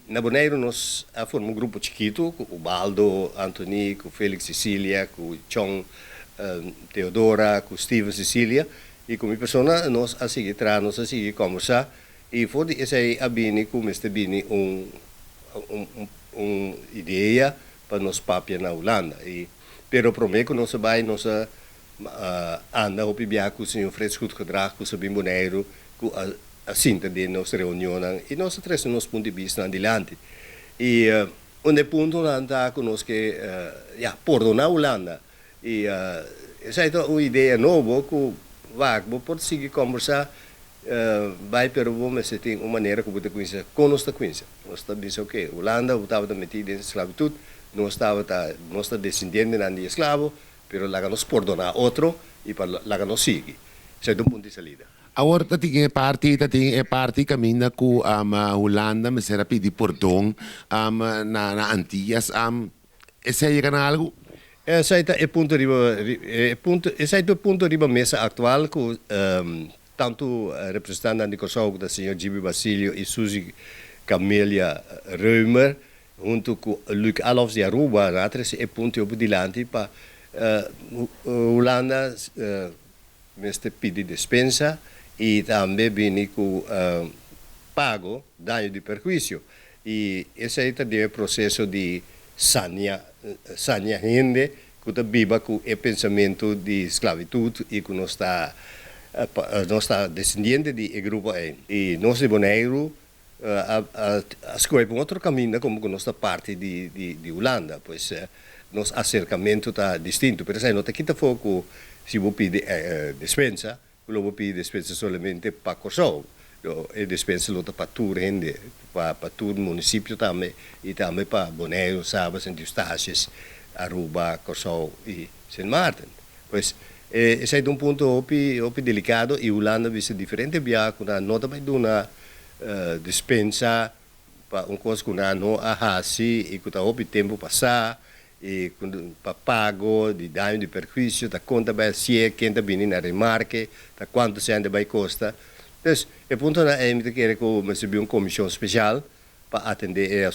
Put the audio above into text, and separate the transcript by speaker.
Speaker 1: Na Boneiru nos a forma un grupo chikitu ku Ubaldo Anthony, ku Felix Cecilia, ku Chon Theodora, ku Steven Cecilia i ku mi persona. Nos a sigui traha, nos a sigui kombersá i for di esei a bini ku mester bini un idea pa nos papia na Hulanda. Pero promé ku nos a bai, nos a anda hopi biaha ku señor Frits Goedgedrag, ku sa bin Boneiru, ku a sinta den nos reunionnan i nos a trese nos punto di bista dilanti. I un di e puntonan ta ku nos ke ya pordoná Hulanda. I esei ta un idea nobo ku wak bo por sigui kombersá bai, pero bo mester tin un manera ku bo ta kuminsá. Kon nos ta kuminsá? Nos ta bisa: "Oké, Hulanda, bo tabata metí den sklabitut, nos ta desendientenan di esklabo, pero laga nos pordoná otro i pa laga nos sigui." Esei ta un punto di salida.
Speaker 2: Awor ta tin e parti kaminda ku Hulanda mester a pidi pordon na Antias. Esei a yega na algu?
Speaker 1: Esei ta e punto riba e punto, esei ta e punto riba mesa aktual ku tantu representante di Kòrsou, ku señor Gibi Basilio i Suzy Camelia Römer, huntu ku Luc Alofs di Aruba, a trese e punto op dilanti pa Hulanda mester pidi despensa i tambe bini ku pago daño di perhuisio. I esei ta e proseso di sania hende ku ta biba ku e pensamentu di sklabitut i ku nos ta desendiente di e grupo ei. I nos di Boneiru a skohe un otro kaminda, komo ku nos ta parti di Hulanda. Pues nos aserkamentu ta distinto, pero esei no ta kita afó ku si bo pidi despensa, lo bo pidi despensa solamente pa Kòrsou. E despensa lo ta pa tur hende, pa tur munisipio tambe, i tambe pa Boneiru, Saba, Sint Eustatius, Aruba, Kòrsou i Sint Maarten. Pues esei ta un punto hopi, hopi delikado i Hulanda a bisa diferente bia ku nan no ta bai duna despensa pa un kos ku nan no a hasi i ku ta hopi tempu pasá i pa pago di daño di perhuisio ta konta bai hasié, ken ta bini na remarke, ta kuantu sèn ta bai kosta. Dus e puntonan ei mi ta kere ku mester bin un komishon spesial pa atendé e.